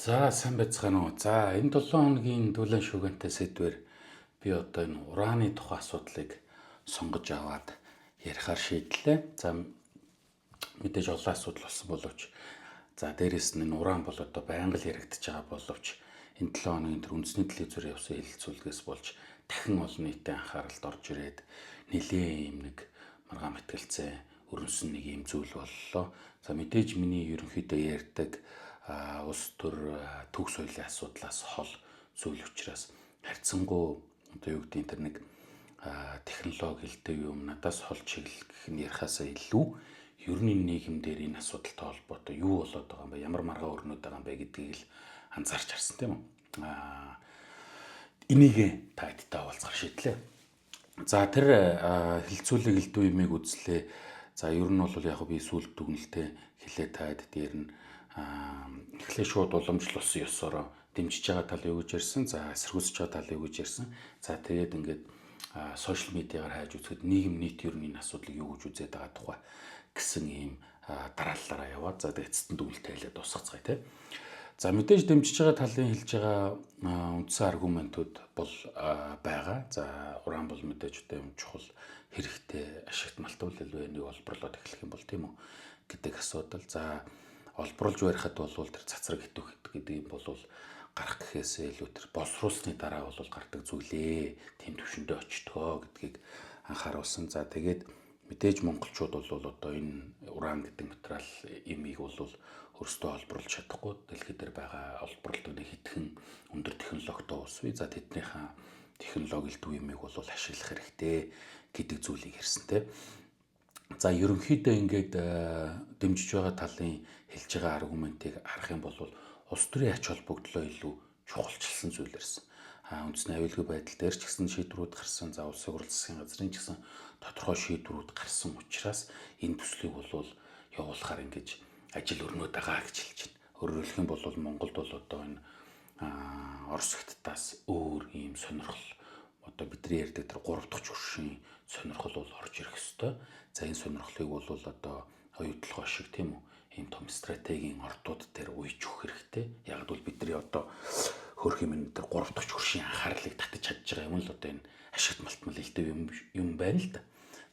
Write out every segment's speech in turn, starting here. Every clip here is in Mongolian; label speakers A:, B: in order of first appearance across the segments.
A: За, сайн байцгаана уу. За, энэ 7 хоногийн дүүлэн шүгэнтэй сэдвэр би одоо энэ ураны тухай асуудлыг сонгож аваад ярихаар шийдлээ. За, мэдээж олон асуудал болсон боловч, за, дээрэс нь энэ уран бол одоо байнга л яригдж байгаа боловч энэ 7 хоногийн тэр үндэсний телевизээр явсан хэлэлцүүлгээс болж дахин олон нийтийн анхааралд орж ирээд нэлээд юм нэг маргаан мэтгэлцээ өрнөсөн нэг юм зүйл боллоо. За, мэдээж миний ерөнхийдөө ярьдаг улс төр, төв соёлын асуудлаас хол зүйл учраас харьцангуй одоо юу гэдгийг тэр нэг технологи хэлдэг юм надаас хол чиглэл гэх нь ярихаасаа илүү ер нь нийгэм дээр энэ асуудалтай холбоотой юу болоод байгаа юм бэ, ямар маргаа өрнөд байгаа юм бэ гэдгийг л анзаарч харсан, тийм үү. Энийг та хэдтэй хаваалцахар шийдлээ. За, тэр хэлэлцүүлэг элдв юмыг үзлээ. За, ер нь бол яг би сүүлд дүгнэлтээ хэлээ таад дээр нь эхлээ шууд уламжлуулсан ёсороо дэмжиж байгаа тал юу гэж ярьсан. За, эсэргүүцэж байгаа тал юу гэж ярьсан. За, тэгээд ингээд сошиал медиагаар хайж үзэхэд нийгэм нийт ер нь энэ асуудлыг юу гэж үзээд байгаа тухай гэсэн ийм дарааллаараа яваад, за, тэгээд эцэст нь дүгнэлт хэлээд дуусгацгаая, тий. За, мэдээж дэмжиж байгаа талын хэлж байгаа үндсэн аргументууд бол байгаа. За, уран бол мэдээж одоо юм чухал хэрэгтэй ашигт малтуул илүү энийг олборлоод эхлэх юм бол, тийм үү, гэдэг асуудал. За, олборлж барихад бол тэр цацраг хитүүх гэдэг юм бол гарах гэхээсээ илүү тэр боловсруулсны дараа бол гардаг зүйлээ. Тийм төвшөндөө очтгоо гэдгийг анхааруулсан. За, тэгээд мэдээж монголчууд бол одоо энэ уран гэдэг материал имийг бол өөрсдөө олборлж чадахгүй, дэлхий дээр байгаа олборлолтыг нэг хитгэн өндөр технологитой улс бий. За, тэднийхээ технологи элдв имийг бол ашиглах хэрэгтэй гэдэг зүйлийг ярьсан, тийм. За, ерөнхийдөө ингээд дэмжиж байгаа талын хэлж байгаа аргументыг харах юм бол улс төрийн ач холбогдлоо илүү чухалчилсан зүйл ярьсан. Үндэсний аюулгүй байдал дээр ч гэсэн шийдвэрүүд гарсан. За, улсын хурлын засгийн газрын ч гэсэн тодорхой шийдвэрүүд гарсан учраас энэ төслийг бол явуулахаар ингэж ажил өрнөд байгаа гэж хэлж байна. Өөрөөр хэлэх юм бол Монголд бол одоо энэ Орос Хятадаас өөр ийм сонирхол, одоо бидний ярьдаг тэр 3 дахь хөршийн сонирхол бол орж ирэх ёстой. За, энэ сонирхлыг бол одоо оюутлогоо шиг, тийм үү, ийм том стратегийн ордууд дээр уйж өгөх хэрэгтэй. Яг бол бидний одоо хөрх юм тэр 3 дахь хөршийн анхаарлыг татаж чадж байгаа юм л одоо энэ ашигт малтмал элдв юм байна л да.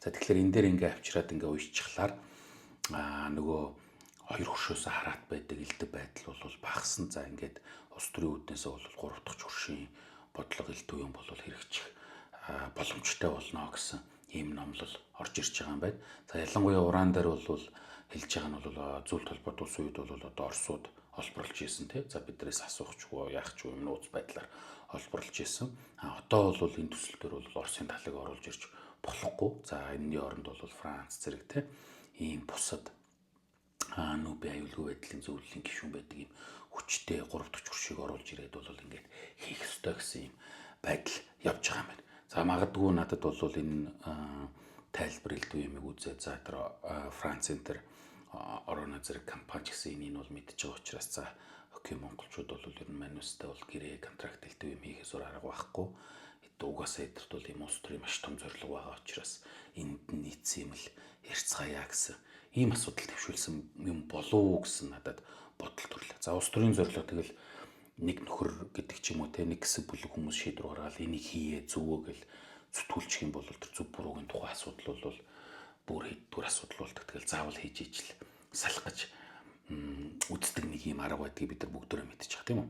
A: За, тэгэхээр энэ дээр ингээ авчираад ингээ уйчхлаар нөгөө хоёр хөршөөсөө хараат байдаг элдв байдал бол багассан. За, ингээд улс төрийн үүднээсээ бол 3 дахь хөршийн бодлого элдв юм бол хэрэгжих боломжтой болно гэсэн ийм номлол орж ирж байгаа юм байна. За, ялангуяа уран дээр бол хэлж байгаа нь бол зүйл толгойд улсын үед бол одоо Оросууд олборлж исэн, тий. За, биднээс асуух ч яах ч юм нууц байдлаар олборлж исэн. А одоо бол энэ төсөл дээр бол Оросын талыг оруулж ирж болохгүй. За, энэний оронд бол Франц зэрэг, тий, ийм бусад нүүбийн аюулгүй байдлын зөвлөлийн гишүүн байдаг ийм хүчтэй 3 дахь хөршийг оруулж ирээд бол ингээд хийх ёстой гэсэн ийм байдал явж байгаа юм байна. За, магадгүй надад бол энэ тайлбар элдв юмыг үзээ. За, тэр Францын тэр Орона зэрэг компани ч гэсэн энийг бол мэдж байгаа учраас, за, окей, монголчууд бол ер нь манустай бол гэрээ контракт элдв юм хийхээс өөр арга байхгүй. Угаасаа эдэрт бол ийм улс төрийн маш том зорилго байгаа учраас энд нь нийцсэн юм л ярьцгаая гэсэн ийм асуудал төвшүүлсэн юм болов уу гэсэн надад бодол төрлөө. За, улс төрийн зорилго тэгэл нэг нөхөр гэдэг ч юм уу, те, нэг хэсэг бүлэг хүмүүс шийдвэр гаргаад энийг хийе зөвөө гэл зүтгүүлчих юм бол тэр зөв буруугийн тухай асуудал бол бүр хэддүгээр асуудал болдог. Тэгэл заавал хийж ижил салах гэж үздэг нэг юм арга байдгийг бид нар бүгдээрээ мэдчих, тийм үү.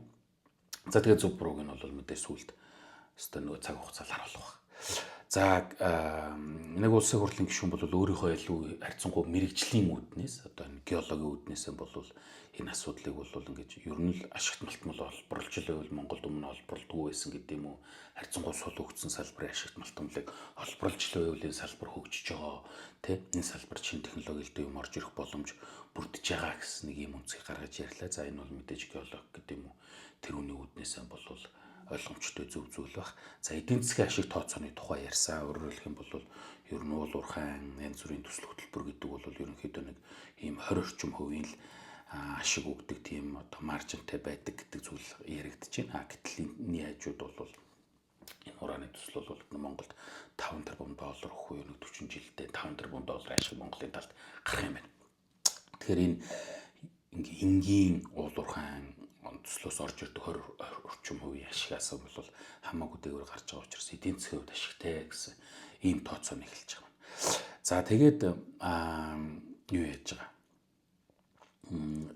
A: За, тэгээ зөв бурууг нь бол мэдээ сүулт өстой нөгөө цаг хугацаа харуулах баг. За, нэг улсын хурлын гишүүн бол өөрийнхөө илүү харьцангуй мэрэгжлийн үүднээс, одоо энэ геологийн үүднээс бол энэ асуудлыг бол ингэж ер нь л ашигт малтмал олборлж л байвал Монголд өмнө олборлдгүй байсан гэдэг юм уу, харьцангуй сул хөгжсөн салбарын ашигт малтмалыг олборлж л байвал энэ салбар хөгжиж байгаа, тэ, энэ салбар шинэ технологи элдв юм орж ирэх боломж бүрдэж байгаа гэсэн нэг юм үнцгийг гаргаж ярьлаа. За, энэ бол мэдээж геолог гэдэг юм уу, тэр үний үүднээс бол ойлгомжтой зөв зүйл баг. За, эдийн засгийн ашиг тооцооны тухай ярьсан. Өөрөөр хэлэх юм бол ер нь уул уурхайн янз бүрийн төсөл хөтөлбөр гэдэг бол ерөнхийдөө нэг ийм 20 орчим хувийн л ашиг өгдөг тийм одоо маржинтай байдаг гэдэг зүйл яригдж байна. Гэтэл энэний хажууд бол энэ ураны төсөл бол Монголд 5 тэрбум доллар өгөх үе нэг 40 жилдээ 5 тэрбум доллар ашиг Монголын талд гарах юм байна. Тэгэхээр энэ энгийн уул уурхайн төслөөс орж ирдэг 20 орчим хувийн ашигаас бол хамаагүй дээгүүр гарч байгаа учраас эдийн засгийн хувьд ашигтай гэсэн ийм тооцоо нь эхэлж байгаа юм. За тэгээд юу яаж байгаа?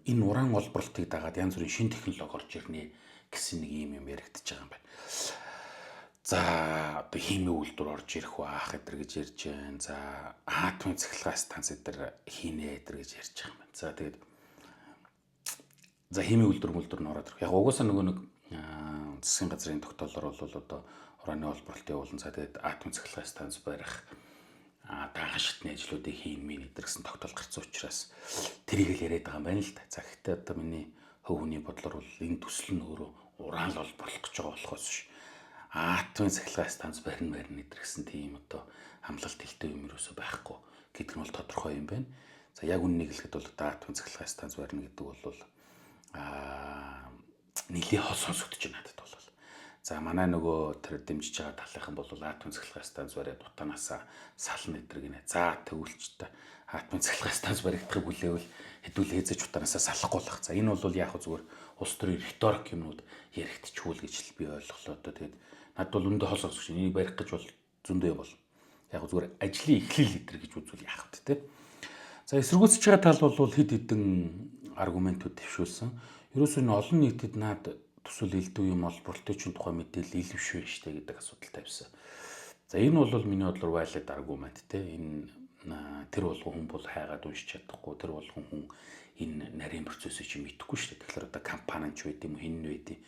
A: Энэ уран олборлтыг дагаад янз бүрийн шинэ технологи орж ирнэ гэсэн нэг ийм юм яригдчихэж байгаа юм байна. За одоо химийн үйлдвэр орж ирэх баах эдэр гэж ярьж байна. За атомын цахилгаан станц эдэр хийнэ эдэр гэж ярьж байгаа юм байна. За тэгээд за химийн үйлдвэр нь ороод ирэх. Яг угаасаа нөгөө нэг засгийн газрын тогтоолоор бол одоо ураны олборлолт явуулан за тэгээд атомын цахилгаан станц барих даанхан шатны ажлуудыг хийн мэн эдэр гэсэн тогтоол гарсан учраас тэрийг л яриад байгаа юм байна л да. За гэхдээ одоо миний хувь хүний бодлоор бол энэ төсөл нь өөрөө уран л олборлох гэж байгаа болохоос биш атомын цахилгаан станц барина барина эдэр гэсэн тийм одоо амлалт хэлтэй юм юусоо байхгүй гэдэг нь бол тодорхой юм байна. За яг үннийг хэлэхэд бол одоо атомын цахилгаан станц барина гэдэг бол нэлийн хол сонсогдож байна надад бол. За манай нөгөө тэр дэмжиж байгаа талынхан бол атомын цахилгаан станц бариад утаанаасаа сална эдэр гинэ. За тэгвэл ч та атомын цахилгаан станц баригдахыг хүлээвэл хэдүүл хээзэж утаанаасаа салахгүй болох. За энэ бол яг зүгээр улс төрийн риторик юмнууд яригдчихвэл гэж л би ойлголоо одоо. Тэгээд надад бол өндөө хол сонсогч энийг барих гэж бол зөндөө бол. Яг зүгээр ажлын эхлэл эдэр гэж үзвэл яах вэ те. За эсэргүүцэж байгаа тал бол хэд хэдэн аргументууд дэвшүүлсэн. Ерөөсөө энэ олон нийтэд наад төсөл элдв юм олборлтын тухай мэдээлэл илвшвэ штэ гэдэг асуудал тавьсан. За энэ бол миний бодлоор valid аргумент те. Энэ тэр болгон хүн бол хайгаад уншиж чадахгүй, тэр болгон хүн энэ нарийн процессыг чи мэдэхгүй штэ. Тэгэхээр одоо компани ч байд юм уу, хэн нь байд юм.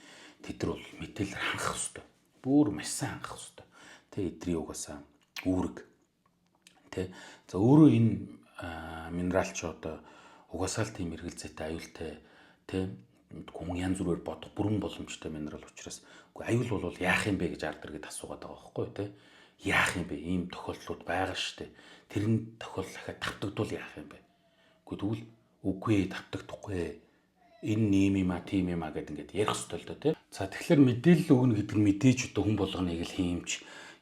A: Тэд нар бол мэдээлэл хангах хэвээр. Бүр маш сайн хангах хэвээр. Тэ эдрийн угаасаа үүрэг. Тэ. За өөрөө энэ минерал ч одоо угаасаа л тийм эргэлзээтэй аюултай тэ хүн янз бүрээр бодох бүрэн боломжтой минерал учраас үгүй аюул бол яах юм бэ гэж ард иргэд асуугаад байгаа байхгүй тий. Яах юм бэ? Ийм тохиолдлууд байгаа шүү дээ. Тэр нь тохиолдол дахиад давтагдвал яах юм бэ? Үгүй тэгвэл үгүй давтагдахгүй. Энэ нэм юм а тийм юм а гэд ингээд ярих хэрэгтэй л доо тий. За тэгэхээр мэдээлэл өгнө гэдэг нь мэдээж одоо хүн болгоныг л хиймч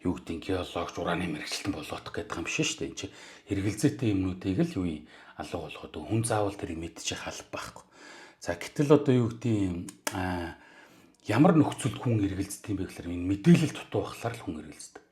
A: юу гэдэг геологч ураны мэрэгчлэн болгох гэдэг юм биш шүү дээ. Энд чи эргэлзээтэй юмнуудыг л юу юм алга болгоод хүн заавал тэрийг мэдчих алба байхгүй. За гэтэл одоо юу гэдэг ямар нөхцөлд хүн эргэлздэг юм бэ гэхээр энэ мэдээлэл дутуу байхлаар л хүн эргэлздэг.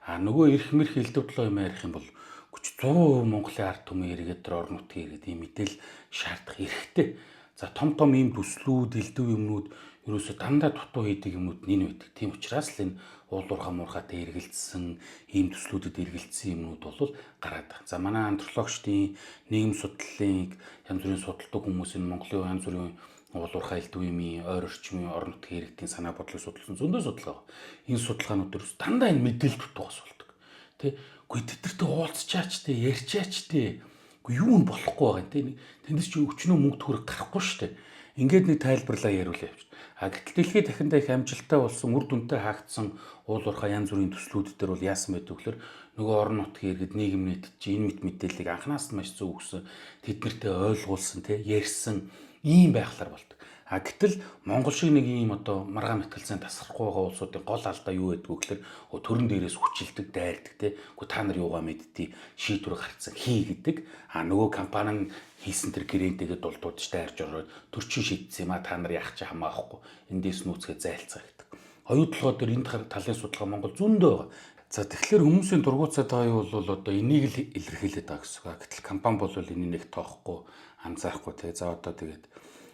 A: А нөгөө эрх мэрх элдв толгой юм ярих юм бол 30 100% Монголын ард түмэн эргээд тэр орон нутгийн иргэд ийм мэдээлэл шаардах эрхтэй. За том том ийм төслүүд, элдв юмнууд ерөөсө дандаа дутуу хийдэг юмнууд нь энэ байдаг. Тийм учраас л энэ уул уурхай муурхайтай эргэлзсэн, ийм төслүүдэд эргэлзсэн юмнууд бол гараад байгаа. За манай антропологчдын нийгэм судлалыг янз бүрийн судалдаг хүмүүс энэ Монголын янз бүрийн уул уурхай элдв юмын ойр орчмын орон нутгийн иргэдийн санаа бодлыг судалсан зөндөө судалгаа. Энэ судалгаанууд ерөөс дандаа энэ мэдээлэл дутуугаас болдог. Тэ? Үгүй тэдэртэй уулзчаач тэ ярьчаач тэ. Үгүй юу нь болохгүй байгаа юм тэ. Тэндээс чи өчнөө мөнгө төгрөг гарахгүй шүү дээ. Ингээд нэг тайлбарлаа яриулаа явчих. А гэтэл дэлхийд дахиндаа их амжилттай болсон үр дүнтэй хаагдсан уул уурхай янз бүрийн төслүүд дээр бол яасан байдаг вөхлөр нөгөө орон нутгийн иргэд нийгэм нийт чи энэ мэт мэдээллийг анханаас нь маш зөв өгсөн, тэд нартэй ойлгуулсан тэ ярьсан ийм байхлаар болдог. А гэтэл Монгол шиг нэг ийм одоо маргаан мэтгэлцэн тасрахгүй байгаа улсуудын гол алдаа юу гэдэг вэ гэхээр төрөн дээрээс хүчилдэг, дайрдаг те. Үгүй та нар юугаа мэдтий шийдвэр гарцсан хий гэдэг. А нөгөө компани нь хийсэн тэр гэрэнтэйгээ дулдуудч дайрж ороод төр чин шийдсэн юм а та нар яах чи хамаахгүй. Эндээс нүүцгээ зайлцгаа гэдэг. Оюутлогоо дээр энэ талын судалгаа Монгол зөндөө байгаа. За тэгэхээр хүмүүсийн дургуутсаад байгаа юу бол одоо энийг л илэрхийлээд байгаа гэсэн үг. Гэтэл компани бол энийг нэг тоохгүй, анзаарахгүй те. За одоо тэгээд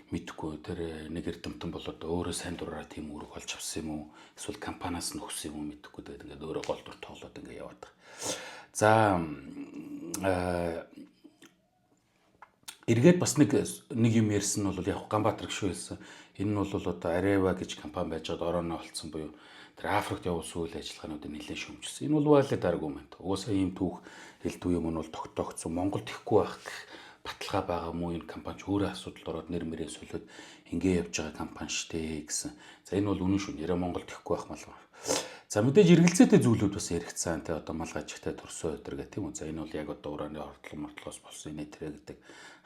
A: мэдхгүй тэр нэг эрдэмтэн бол одоо өөрөө сайн дураараа тийм үүрэг олж авсан юм уу? Эсвэл компаниас нь өгсөн юм уу мэдэхгүй тэгээд ингээд өөрөө гол дур тоглоод ингээд яваад байгаа. За эргээд бас нэг юм ярьсан нь бол яг Ганбаатар гişүү хэлсэн. Энэ нь бол одоо Areva гэж компани байж байгаад орооно олцсон буюу тэр Африкт явуулсан үйл ажиллагаануудыг нэлээд шүүмжилсэн. Энэ бол valid аргумент. Угаасаа ийм түүх элдв юм нь бол тогтоогдсон. Монголд ихгүй байх гэх баталгаа байгаа мó энэ компани ч өөрөө асуудал ороод нэр мөрөө солиод ингээ явж байгаа компани штэ гэсэн. За энэ бол үнэн шүү. Нэрээ Монголд ихгүй байх мал. За мэдээж эргэлзээтэй зүйлүүд бас яригдсан те одоо мал гажигтай төрсөн өдр гэх тийм үү. За энэ бол яг одоо ураны хордлого мордлогоос болсон инээ тэрэ гэдэг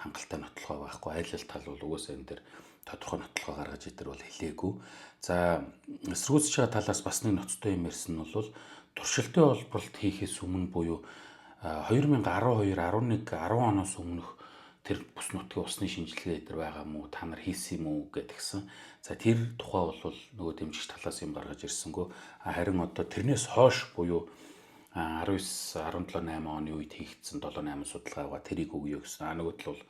A: хангалттай нотлохоо байхгүй. Айл ал тал бол угаасаа энэ дэр тодорхой нотлохоо гаргаж идэр бол хэлээгүй. За эсэргүүцэж байгаа талаас бас нэг ноцтой юм ярьсан нь бол туршилтын олборлолт хийхээс өмнө буюу 2012, 11, 10 оноос өмнөх Тэр бүс нутгийн усны шинжилгээ дээр байгаа мó, та нар хийсэн юм уу гэдгсэн. За, тэр тухай бол нөгөө дэмжигч талаас юм гаргаж ирсэнгүү. Харин одоо тэрнээс хойш буюу 19 17 8 оны үед хийгдсэн 7 8 судалгаа байгаа, тэрийг өгье гэсэн. А нөгөө тал бол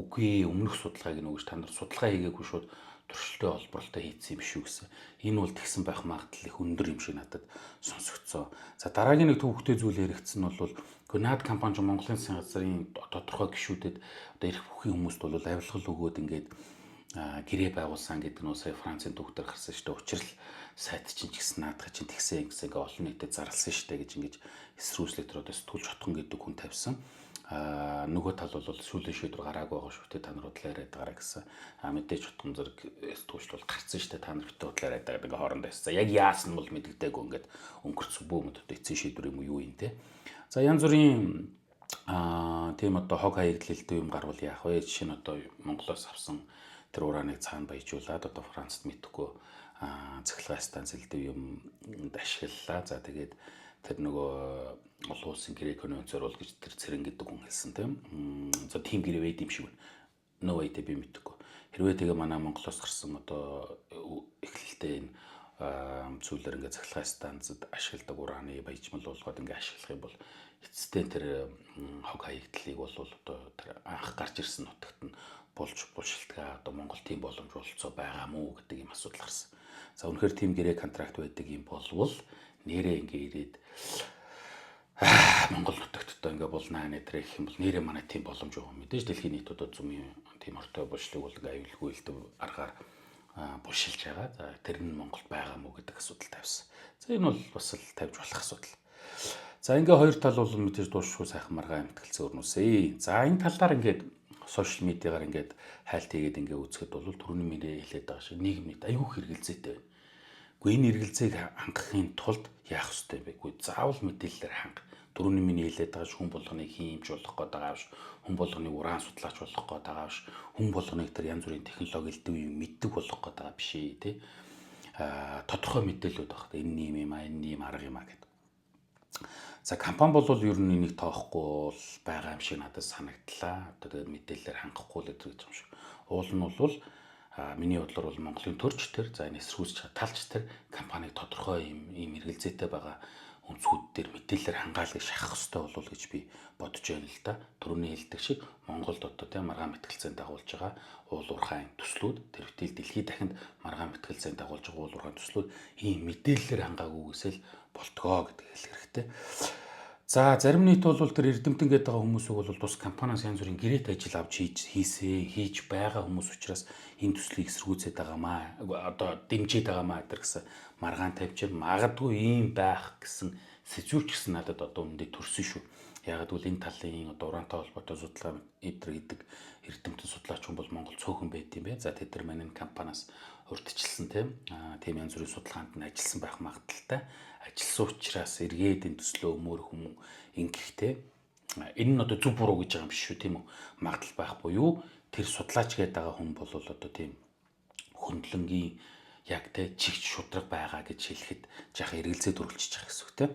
A: үгүй, өмнөх судалгааг нь өгөж, та нар судалгаа хийгээгүй, шууд туршилтын олборлолтой хийцэн юм шүү гэсэн. Энэ бол тэгсэн байх магадлал их өндөр юм шиг надад сонсогдсон. За, дараагийн нэг төвөгтэй зүйл яригдсан нь бол наад компани ч Монголын засгийн газрын тодорхой гишүүдэд, одоо эрх бүхий хүмүүст бол авилгал өгөөд ингээд гэрээ байгуулсан гэдэг нь сая Францын түүхтэр гарсан шүү дээ. Учрал сайт чинь ч гэсэн наадах чинь тэгсэн гэсэн ингээ олон нийтэд зарласан шүү дээ гэж ингэж эсрүүслэг тэр одоо сэтгүүлч Хотхон гэдэг хүн тавьсан. Нөгөө тал бол сүүлийн шийдвэр гараагүй байгаа шүү дээ. Та нар худлаа яриад байгаараа гэсэн. А мэдээж Хотхон зэрэг сэтгүүлч бол гарцсан шүү дээ. Та нар битээ худлаа яриад байгаа ингээ хоорондоо байсан. Яг яасан нь бол мэддэггүй, ингээд өнгөрцөн бүү мэд одоо эцсийн шийдвэр юм уу, юу юм те. За, янз бүрийн тийм одоо хог хаягдлалтай юм гарвал яах вэ? Жишээ нь одоо Монголоос авсан тэр урааныг цаана баяжуулаад одоо Францад мэдхгүй цахилгаан станц элдэв юм ашиглалаа. За, тэгээд тэр нөгөө олон улсын гэрээ конвенцээр бол гэж тэр Цэрэн гэдэг хүн хэлсэн тийм. За, тийм гэрээ байд юм шиг байна. No way, би мэдэхгүй. Хэрвээ тэгээ манай Монголоос гарсан одоо эхлэлтэй энэ зүйлээр ингээ цахилгаан станцад ашигладаг ураны баяжмал болгоод ингээ ашиглах юм бол эцэстээ тэр хог хаягдлыг бол одоо тэр анх гарч ирсэн нутагт нь болж булшилтгаа одоо Монгол тийм боломж бололцоо байгаа мүү гэдэг юм асуудал гарсан. За, үнэхээр тийм гэрээ контракт байдаг юм болвол нэрээ ингээ ирээд Монгол нутагт одоо ингээ булнаа нэ тэр гэх юм бол нэрээ манай тийм боломж байгаа юм. Мэдээж дэлхийн нийт одоо зумын тийм ортой булшлыг бол ингээ аюулгүй элдв аргаар булшилж байгаа. За, тэр нь Монголд байгаа мó гэдэг асуудал тавьсан. За, энэ бол бас л тавьж болох асуудал. За, ингээ хоёр тал бол мэдээж дуушгүй сайхан маргаан амтгэлцэн өрнөсэй. За, энэ талаар ингээд сошиал медиагаар ингээд хайлт хийгээд ингээ үзэхэд бол түрүүний миний хэлээд байгаа шиг нийгэм нийт аюух хэрэгэлзээтэй байна. Гэхдээ энэ эргэлзээг хангахын тулд яах ёстой вэ? Үгүй, заавал мэдээлэлээр ханга. Түрүүний миний хэлээд байгаа хүн болгоныг хиймж болох гээд байгаа биш. Хүн болгоныг уран судлаач болох гээд байгаа биш. Хүн болгоныг тэр янз бүрийн технологи элдэв юм мэддэг болох гээд байгаа биш ээ, тий. Тодорхой мэдээлэлүүд баг. Энэ юм юм а, энэ юм арга юм а гэдэг. За, компани бол ер нь энийг тоохгүй бол байгаа юм шиг надад санагдлаа. Одоо тэгээд мэдээлэлээр хангахгүй л гэж юм шиг. Уул нь бол миний бодлоор бол Монголын төрч тэр, за, энэ эсэргүүцэж талч тэр компаниг тодорхой юм ийм эргэлзээтэй байгаа өнцгүүд дээр мэдээлэлээр хангаалгыг шахах ёстой болов гэж би бодож байна л да. Түрүүний хэлдэг шиг Монголд одоо тийм маргаан мэтгэлцээнд дагуулж байгаа уул уурхайн төслүүд, тэр бүтээл дэлхийд дахинд маргаан мэтгэлцээнд дагуулж байгаа уул уурхайн төслүүд ийм мэдээлэлээр хангаагүйгээсээ л болтгоо гэдэг хэлэх хэрэгтэй. За, зарим нийт бол тэр эрдэмтэн гэдэг байгаа хүмүүсийг бол тус компаниас янз бүрийн гэрээт ажил авч хийж хийсээ хийж байгаа хүмүүс учраас энэ төслийг эсэргүүцээд байгаамаа, одоо дэмжиж байгаамаа гэдэг гэсэн маргаан тавьж магадгүй ийм байх гэсэн сэзүүрч гэсэн надад одоо үүндээ төрсөн шүү. Яг гэвэл энэ талын одоо ураантай холбоотой судалгаа эдэр гэдэг эрдэмтэн судлаач хүн бол Монгол цөөхөн байд юм бэ. За, тэд нар манай компаниас урьдчилсан тийм янз бүрийн судалгаанд нь ажилласан байх магадлалтай. Ажилласан учраас эргээд энэ төслөө өмөр хүмүүн ингэхтэй энэ нь одоо зөв буруу гэж байгаа юм биш шүү, тийм үү? Магадлал байх буюу тэр судлаач гэдэг байгаа хүн бол одоо тийм хөндлөнгийн яг те чигч шудраг байгаа гэж хэлэхэд жаахан эргэлзээ төрүүлчихэж байгаа гэсэн үг те.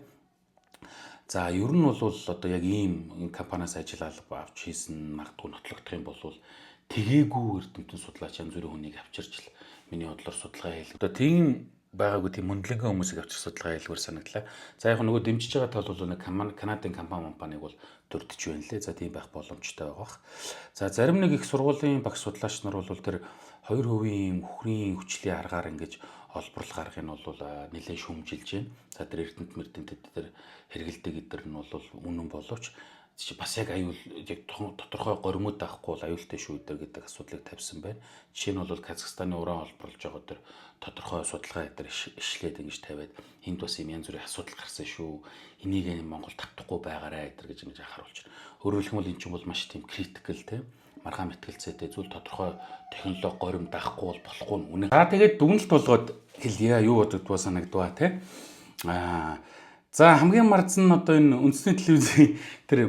A: За, ер нь бол одоо яг ийм компаниас ажил алба авч хийсэн магадгүй нотлогдох юм бол тэгээгүй эрдэмтэн судлаач янз бүрийн хүнийг авчирч л миний бодлоор судалгаа хийл. Одоо тийм байгаагүй, тийм мөндлөнгөн хүмүүсийг авчир судалгаа хийлгүүр санагдлаа. За, яг нөгөө дэмжиж байгаа тал бол нэг Канадын компани компаниг бол дурдж байна лээ. За, тийм байх боломжтой байгаа бах. За, зарим нэг их сургуулийн багш судлаач нар бол тэр 2% үхрийн хүчлийн аргаар ингэж олборлол гаргахыг нь бол нэлээд шүүмжилж байна. За, тэр эрдэмт мэрдэмтэд тэр хэрэгэлдэг эдэр нь бол үнэн боловч бас яг аюул яг тодорхой горимуд авахгүй бол аюултай шүү дээ гэдэг асуудлыг тавьсан байна. Жишээ нь бол Казахстаны уран олборлож байгаа тэр тодорхой судалгаа дээр ишлээд ингэж тавиад энд бас юм янз бүрийн асуудал гарсан шүү. Энийг энэ Монгол тавтахгүй байгаарай гэдэр гэж ингэж анхааруулж байна. Өөрөөр хэлбэл энэ чинь бол маш тийм critical тийм маргаан мэтгэлцээтэй зүйл, тодорхой технологи горим даахгүй бол болохгүй нь үнэн. За, тэгээд дүгнэлт болгоод хэлье. Юу бодогдвоо санагдваа те. За, хамгийн марзан нь одоо энэ үндэсний телевизийн тэр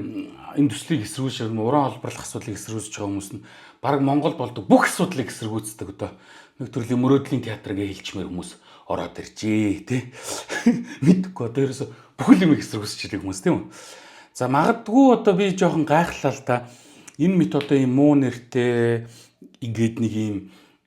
A: энэ төслийг эсэргүүцэж, уран олборлох асуудлыг эсэргүүцэж байгаа хүмүүс нь баг Монгол болдог бүх асуудлыг эсэргүүцдэг, одоо нэг төрлийн мөрөөдлийн театр гэж хэлчмээр хүмүүс ороод иржээ тий. Мэдхгүй одоо ерөөсө бүхэл юм эсэргүүцэж идэг хүмүүс, тийм үү. За, магадгүй одоо би жоохон гайхлаа л та. Энэ мэт одоо ийм муу нэртэй ингээд нэг ийм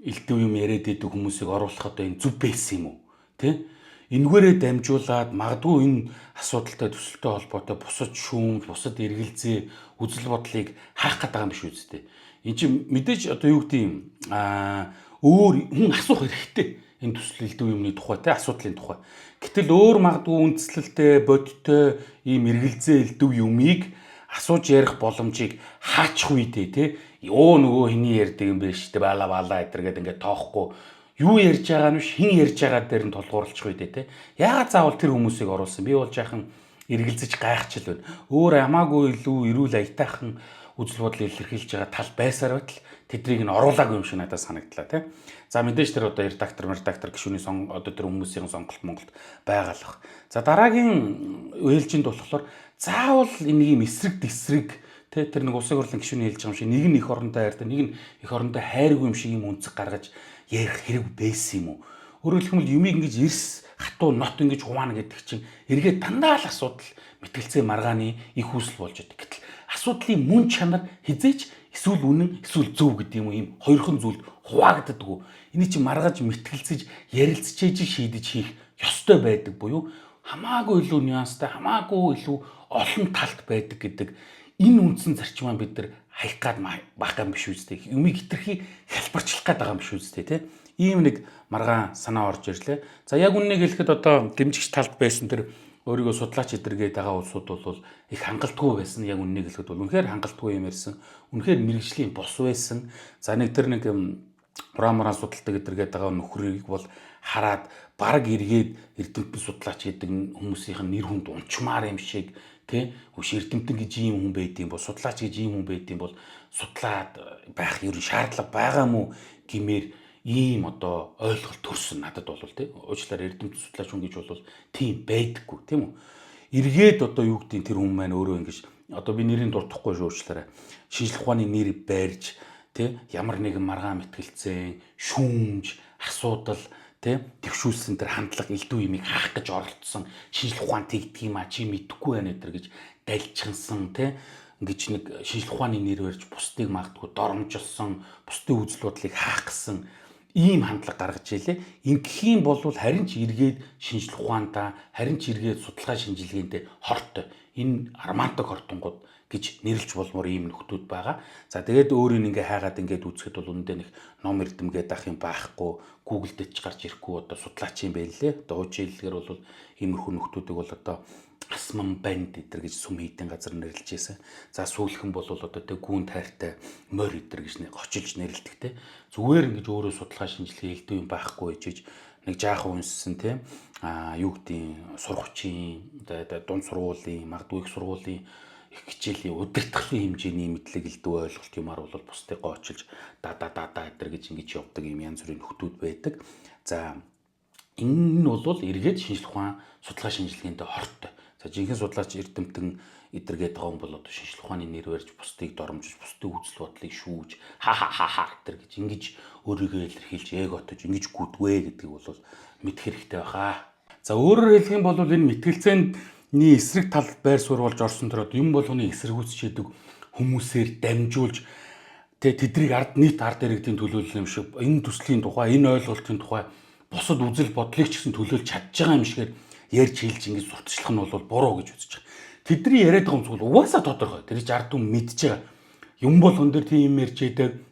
A: элдв юм яриад идэг хүмүүсийг оруулах одоо энэ зүв байсан юм уу? Тэ? Энэгээрээ дамжуулаад магадгүй энэ асуудалтай төсөлтэй холбоотой бусад шүүмж, бусад эргэлзээ, үзэл бодлыг хаах гээд байгаа юм биш үсттэй. Энд чинь мэдээж одоо юу гэдэг юм өөр хүн асуух хэрэгтэй энэ төсөл элдв юмны тухай те асуудлын тухай. Гэтэл өөр магадгүй үндслэлтэй, бодиттой ийм эргэлзээ элдв юмыг асууж ярих боломжийг хаачих үедээ те ёо нөгөө хэний ярьдаг юм бэ штэ бала бала эдэр гээд ингээд тоохгүй юу ярьж байгаа нь биш хэн ярьж байгаа дээр нь тулгуурлах үедээ те яагаад заавал тэр хүмүүсийг оруулсан би бол жаахан эргэлзэж гайхчил байна. Өөр хамаагүй илүү эрүүл аятайхан үзэл бодол илэрхийлж байгаа тал байсаар байтал тэднийг нь оруулаагүй юм шиг надад санагдлаа тий. За мэдээж тэр одоо редактор, редактор гишүүний сон одоо тэр хүмүүсийн сонголт Монголд байгаалах. За дараагийн ээлжинд болохоор заавал энийг юм эсрэг дэсрэг тий тэр нэг улсын хурлын гишүүний хэлж байгаа юм шиг нэг нь эх орондоо хайртай, нэг нь эх орондоо хайргүй юм шиг юм өнцөг гаргаж ярих хэрэг байсан юм уу? Өөрөөр хэлбэл юмыг ингэж эрс хатуу нот ингэж хуваана гэдэг чинь эргээд дандаа л асуудал мэтгэлцээ маргааны их үүсэл болж байдаг. Гэтэл асуудлын мөн чанар хизээч эсвэл үнэн эсвэл зөв гэдэг юм уу ийм хоёрхон зүйлд хуваагддаггүй. Эний чинь маргаж мэтгэлцэж ярилцчээж шийдэж хийх ёстой байдаг буюу хамаагүй илүү нюанстай, хамаагүй илүү олон талт байдаг гэдэг энэ үндсэн зарчмаа бид нар хаях гад байх юм биш үстэй. Юмыг хитрхи хялбарчлах гээд байгаа юм биш үстэй тий. Ийм нэг маргаан санаа орж ирлээ. За яг үннийг хэлэхэд одоо дэмжигч талд байсан тэр өөрийгөө судлаач эдэргээд байгаа улсууд бол их хангалтгүй байсан. Яг үннийг хэлэхэд бол үнэхээр хангалтгүй юм ярьсан. Үнэхээр мэрэгжлийн бос байсан. За нэг тэр нэг уран муран судалдаг эдэргээд байгаа нөхрийг бол хараад бараг эргээд эрдэмтэн судлаач гэдэг хүмүүсийнх нь нэр хүнд унчмаар юм шиг тий хөш эрдэмтэн гэж ийм хүн байдсан бол судлаач гэж ийм хүн байдсан бол судлаад байх ер нь шаардлага байгаа мó гэмээр ийм одоо ойлголт төрсөн надад бол тий уучлаарай эрдэмтэн судлаач хүн гэж бол тийм байдаггүй тийм үү. Эргээд одоо юу гэдгийг тэр хүн маань өөрөө ингэж одоо би нэрийг дуртахгүй шүү уучлаарай. Шинжлэх ухааны нэр барьж тий ямар нэгэн маргаан мэтгэлцэн шүүмж асуудал тий твшүүлсэн тэр хандлага элдв юмыг хаах гэж оролдсон шинжлэх ухаан тэгдэг юм а чи мэдэхгүй байна энэ гэж дальжхансан тий ингэж нэг шинжлэх ухааны нэр барьж бусдыг магадгүй доромжилсон бусдын үзэл бодлыг хаах гэсэн ийм хандлага гаргаж ийлээ. Ингэх юм бол харин ч эргээд шинжлэх ухаандаа, харин ч эргээд судалгаа шинжилгээндээ хортой. Энэ романтик хортонгууд гэж нэрлж болмоор ийм нөхдүүд байгаа. За тэгээд өөрийг ингээ хайгаад ингээд үзэхэд бол үүндээ нэг ном эрдэмгээд ах юм байхгүй, Google дээр ч гарч ирэхгүй одоо судлаач юм байл лээ. Одоо хуучин хэллэгээр бол иймэрхүү нөхдүүдийг бол одоо асман банд эдэр гэж сүм хийдэн газар нэрлэж байсан. За сүүлхэн бол одоо тэг гүн тайртай морь эдэр гэж очилж нэрлэдэг те. Зүгээр ингэж өөрөө судалгаа шинжилгээ элдв юм байхгүй ижиж нэг жаахан үнссэн те. А юу гэдгийг сургуулийн дунд сургуулийн магадгүй их сургуулийн их хичээлийн удирдахлын хэмжээний мэдлэг элдв ойлголт юмар бол бусдыг гоочилж да да да да эдэр гэж ингэж явдаг юм янз бүрийн нөхдүүд байдаг. За энэ нь бол эргээд шинжлэх ухаан судалгаа шинжилгээндээ хортой. За жинхэнэ судлаач эрдэмтэн эдэргээд байгаа хүн бол одоо шинжлэх ухааны нэр барьж бусдыг доромжиж, бусдын үзэл бодлыг шүүж ха ха ха ха гэтэр гэж ингэж өөрийгөө илэрхийлж эготож ингэж гүдвэ гэдгийг бол мэдэх хэрэгтэй байхаа. За өөрөөр хэлэх юм бол энэ мэтгэлцээний эсрэг тал байр суурь болж орсон төрөд юм болгоны эсэргүүцэж идэг хүмүүсээр дамжуулж тэ тэдрийг ард нийт ард иргэдийн төлөөлөл юм шиг энэ төслийн тухай, энэ ойлголтын тухай бусад үзэл бодлыг ч гэсэн төлөөлж чадж байгаа юм шигээр ярьж хэлж ингэж сурталчлах нь бол буруу гэж үзэж байгаа. Тэдний яриад байгаа юм угаасаа тодорхой. Тэр чи ард түмэн мэдж байгаа. Юм болгон дээр тийм юм ярьж идэг.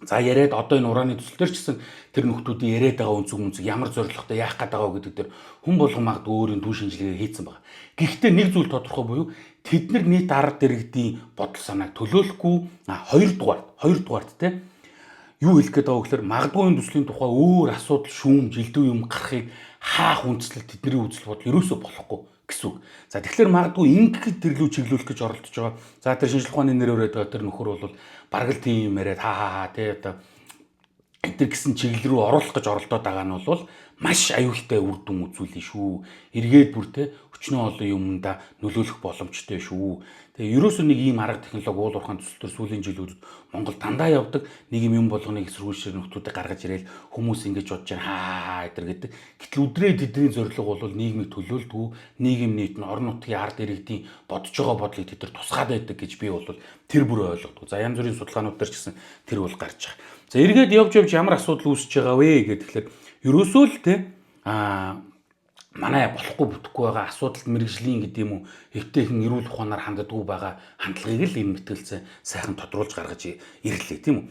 A: За яриад одоо энэ урааны төсөл төр ч гэсэн тэр нөхдүүдийн яриад байгаа өнцөг өнцөг ямар зорилготой яах гээд байгаа гэдэг дээр хүн болгон магадгүй өөрийн түн шинжилгээ хийцэн байгаа. Гэхдээ нэг зүйл тодорхой буюу тэд нар нийт ард иргэдийн бодол санааг төлөөлөхгүй. Хоёрдугаарт те юу хэлэх гээд байгаа вэ гэхээр магадгүй энэ төслийн тухай өөр асуудал шүүмж элдв юм гарахыг хаах үндслэл тэдний үзэл бодол ерөөсөө болохгүй гэсэн үг. За тэгэхээр магадгүй ингэхэд тэрлүү чиглүүлэх гэж оролдож байгаа. За тэр шинжлэх ухааны нэр өрөөд байгаа тэр нөхөр бол бараг л тийм юм яриад ха ха ха тий одоо эдгээр гэсэн чиглэл рүү оруулах гэж оролдоод байгаа нь бол маш аюултай үр дүн үзүүлнэ шүү. Эргээд бүр те өчнөө олон юмдаа нөлөөлөх боломжтой шүү. Тэгээ ерөөсөө нэг ийм арга технологи уул уурхайн төсөл төр сүүлийн жилүүдэд Монгол дандаа явдаг. Нэг юм болгоныг эсэргүүцээр нөхдүүдийг гаргаж ирээл хүмүүс ингэж бодож байна хаа гэтэр гэдэг. Гэтэл өдрөө тэдний зорилго бол нийгмийг төлөөлдгүү, нийгэм нийт нь орон нутгийн ард иргэдийн бодож байгаа бодлыг тэд нар тусгаад байдаг гэж би бол тэр бүр ойлгодог. За янз бүрийн судалгаанууд дээр ч гэсэн тэр бол гарч байгаа. За эргээд явж явж ямар асуудал үүсэж байгаа вэ гэхээр ерөөсөө л те манай болохгүй бүтэхгүй байгаа асуудалд мэрэгжлийн гэдэг юм уу эвтэйхэн эрүүл ухаанаар ханддаггүй байгаа хандлагыг л энэ мэтгэлцээ сайхан тодруулж гаргаж ирлээ, тийм үү?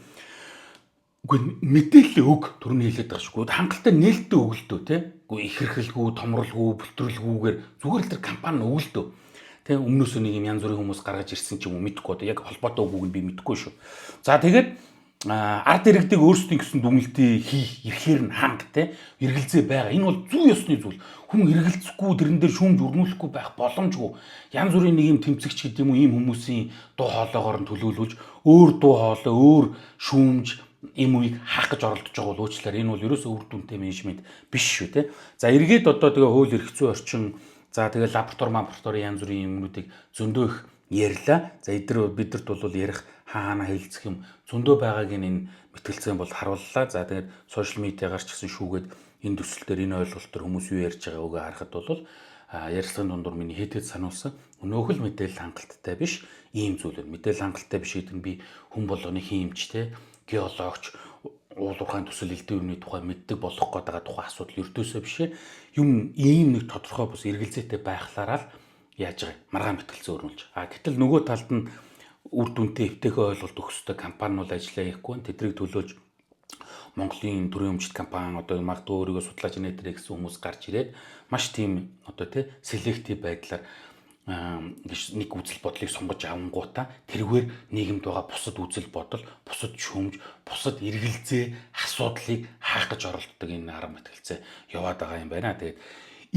A: Үгүй, мэдээлэл өг түрүүний хэлээд байгаа шгүй, хангалттай нээлттэй өгөлтөө тий. Үгүй, ихэрхэлгүй, томролгүй, бүлтрэлгүйгээр зүгээр л тэр компани өгөлтөө. Тэ, өмнөөсөө нэг юм янз бүрийн хүмүүс гаргаж ирсэн ч юм уу, мэдэхгүй, одоо яг холбоотой үгүйг нь би мэдэхгүй шүү. За тэгээд ард иргэдийг өөрсдийн гэсэн дүгнэлтийг хийх эрхээр нь ханга те эргэлзээ байгаа. Энэ бол зүй ёсны зүйл. Хүн эргэлзэхгүй, тэрэн дээр шүүмж өрнүүлэхгүй байх боломжгүй. Янз бүрийн нэг юм тэмцэгч гэдэг юм уу, ийм хүмүүсийн дуу хоолоогоор нь төлөөлүүлж өөр дуу хоолой, өөр шүүмж ийм үеийг хаах гэж оролдож байгаа бол уучлаарай. Энэ бол ерөөсөө үр дүнтэй менежмент биш шүү те. За эргээд одоо тэгээ хууль эрх зүйн орчин, за тэгээ лаборатори лабораторийн янз бүрийн юмнуудыг зөндөө их ярьлаа. За эдгээр бидэрт бол ярих хаана хэлцэх юм зөндөө байгааг энэ мэтгэлцэн бол харууллаа. За тэгээд сошиал медиагаар ч гэсэн шүүгээд энэ төсөл дээр, энэ ойлголт төр хүмүүс юу ярьж байгааг үгээ харахад бол ярилцлагын дундуур миний хэд хэд сануулсан өнөөх л мэдээлэл хангалттай биш ийм зүйл байна. Мэдээлэл хангалттай биш гэдэг нь би хүн болгоны хиймч те геологч, уул уурхайн төсөл, элдв юмны тухай мэддэг болох гээд байгаа тухай асуудал ердөөсөө биш ээ. Юм ийм нэг тодорхой бус эргэлзээтэй байхлаараа л яаж байгаа маргаан мэтгэлцээ өрнүүлж. А гэтэл нөгөө талд нь үр дүнтэй эвтэйхэн ойлголт өгөх ёстой компани бол ажиллаа хийхгүй байна. Тэдрийг төлөөж Монголын төрийн өмчт компани одоо магадгүй өөрийгөө судлаач нэтэрэ гэсэн хүмүүс гарч ирээд маш тийм одоо тий селектив байдлаар нэг үзэл бодлыг сонгож авангуудаа тэргээр нийгэмд байгаа бусад үзэл бодол, бусад шүүмж, бусад эргэлзээ, асуудлыг хаах гэж оролддог энэ арга мэтгэлцээ яваад байгаа юм байна. Тэгээд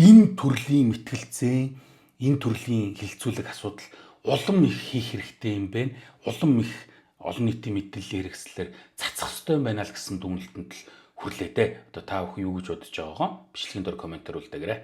A: энэ төрлийн мэтгэлцээ, энэ төрлийн хилцүүлэг асуудал улам их хийх хэрэгтэй юм байна. Улам их олон нийтийн мэдээллийн хэрэгслэлээр цацах ёстой юм байна л гэсэн дүгнэлтэнд л хүрлээ дээ. Одоо та бүхэн юу гэж бодож байгаагаа бичлэгийн дор комментээр үлдээгээрэй.